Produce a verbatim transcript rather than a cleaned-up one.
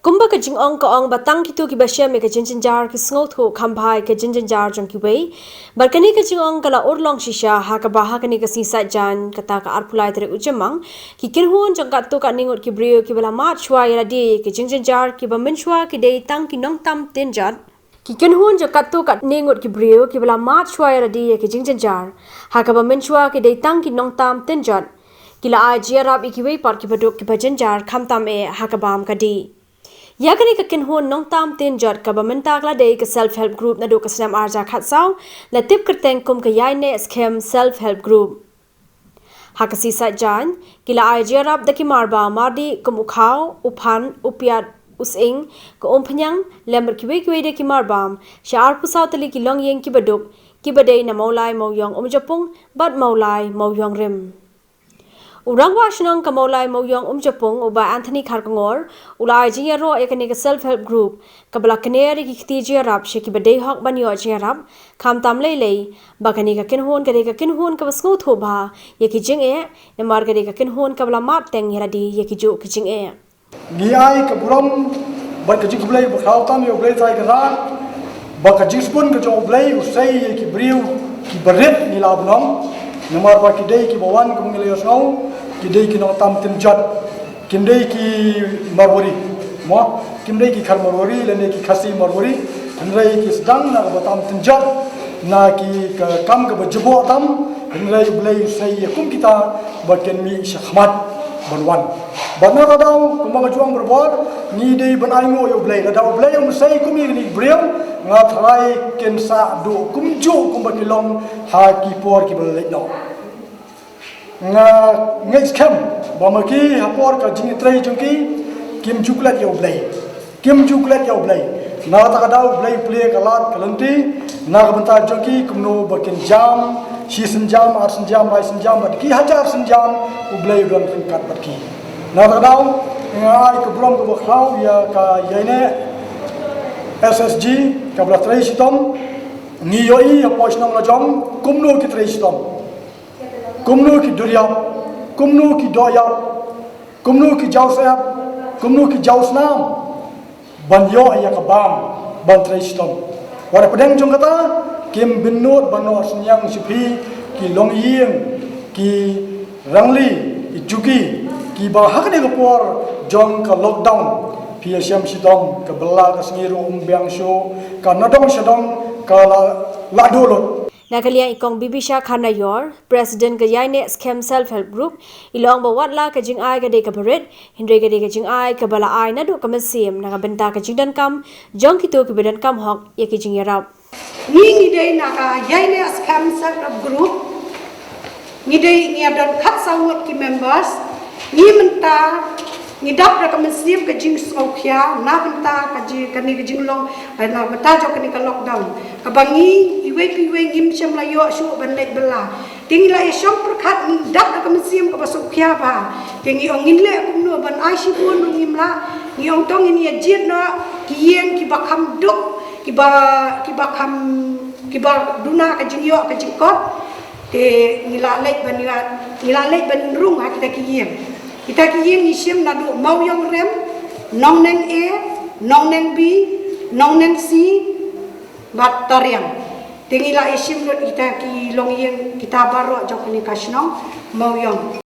Kumba ka jingong ka ong ba tang kito kiba shem ïa ka jingjynjar ki sngewthuh kham bha ïa ka jingjynjar jong kiwei. Bad kane ka jingong ka la urlong shisha ha kaba ha kane ka sngi Saitjaiñ kata ka arphew lai tarik u Jymmang, ki kynhun jong katto katne ngut ki briew kiba la mad shuwa ïa lade ïa ka jingjynjar kiba mynshuwa ki dei tang ki nongtam tynjot. Ki kynhun jong katto katne ngut ki briew kiba la mad shuwa ïa lade ïa ka jingjynjar ha kaba mynshuwa ki dei tang ki nongtam tynjot. Ki la ai jingïarap ïa kiwei pat kiba duk kiba jynjar khamtam eh ha ka bam ka dih. Ïa kane ka kynhun nongtam tynjot kaba mynta ka la dei ka self help group naduh ka snem ar hajar khatsaw, la tip kyrteng kum ka Ïaineh Skhem Self Help Group. Ha ka sngi Saitjaiñ, ki la ai jingïarap da ki marbam mardi kum u khaw, u phan, u piat, u sying, ka umphniang, lem bad kiwei kiwei de ki marbam sha arphew saw tylli ki longïing kiba duk, kiba dei na Mawlai Mawiong Umjapung bad Mawlai Mawiong Rim. U Rangbah Shnong ka Mawlai Mawiong Umjapung, u Bah Anthony Kharkongor, u la ai jingïaroh ïa kane ka self help group kaba la kner ïa ki kti jingïarap sha kiba dei hok ban ïoh jingïarap, khamtam lei lei ba kane ka kynhun ka dei ka kynhun kaba sngewthuh bha ïa ki jingeh, namar ka dei ka kynhun kaba la mad teng ïa lade ïa kijuh ki jingeh. Ngi ai ka burom bad ka jingkhublei bakhlaiñ tam ïa U Blei Trai Kynrad ba ka jingsbun ka jong U Blei u sei ïa ki briew kiba rit, ngi lah ban ong, namar ba ki dei kiba wan kum ngi la ïohsngew, ki dei ki nongtam tynjot, kim dei ki Marwari. Mo, kim dei ki Khar Marwari lane ki Khasi Marwari, hynrei ki sdang na kaba tam tynjot, na ki ka kam kaba jubok tam, hynrei U Blei u sei ïa kum kita ba kin mih shakhmat ban wan. Bad na ka daw, kumba nga ju ong barabor, ngi dei ban ainguh ïa U Blei. Lada U Blei um sei kum ïa kine ki briew, nga tharai kin sa duh kumjuh kumba ki long ha ki por kiba la leit noh. Nga ngeit skhem ba ma ki ha por ka jingtrei jong ki, kim ju klet ïa U Blei. Kim ju klet ïa U Blei. Na kata ka daw U Blei u plie ka lad ka lynti na ka bynta jong ki, kumno ba kin jam shi synjam, ar synjam, lai synjam, bad ki hajar synjam U Blei u don ryngkat bad ki. Na kata ka daw nga ai ka burom kaba khlaw ïa ka Ïaineh S S G kaba la trei shitom. Ngi ïohi hapoh shnong la jong kumno ki trei shitom, kumno ki duriap, kumno ki dohïap, kumno ki jaw sep, kumno ki jaw snam ban ïoh ïa ka bam ban trei shitom. Wat hapdeng jong kata, kim bynnud ban noh synñiang sha phi ki longïing, ki rangli, ki juki, kiba ha kane ka por jong ka lockdown phi ïashem shitom, ka bylla ka sngi ruh um biang shuh, ka nadong shadong ka la lah duh lut. Na ka liang i Kong Bibisha Kharnaior, President ka Ïaineh Skhem Self Help Group, i la ong ba wat la ka jingai ka dei kaba rit, hynrei ka dei ka jingai kaba la ai naduh ka mynsiem na ka bynta ka jingdonkam jong kito kiba donkam hok ïa ki jingïarap. Ngi, ngi dei na ka Ïaineh Skhem Self Help Group, ngi dei, ngi ïa don khatsaw ngut ki members. Ngi mynta ngi dap da ka mynsiem ka jingsngewkhia na bynta ka ji-, kane ka jinglong, eh, na bynta jong kane ka lockdown, kaba ngi iwei pa iwei ngim shym la ïoh shuh ban leit bylla. Te ngi la ïa shong pyrkhat, ngi dap da ka mynsiem kaba sngewkhia bha. Te ngi ong ngin leh kumno ban ai shibun ruh ngim lah. Ngi ong to ngin ïa jied noh ki ïing kiba kham duk, kiba, kiba kham, kiba duna ka jingïoh ka jingkot. Te ngi la leit ban ïa, ngi la leit ban rung ha kita ki ïing. Kita ki ïing ngi shim naduh Mawiong Rim, Nongneng A, Nongneng B, Nongneng C bad Tariang. Te ngi la ïa shim lut kita ki longïing, kita baroh jong kane ka shnong Mawiong.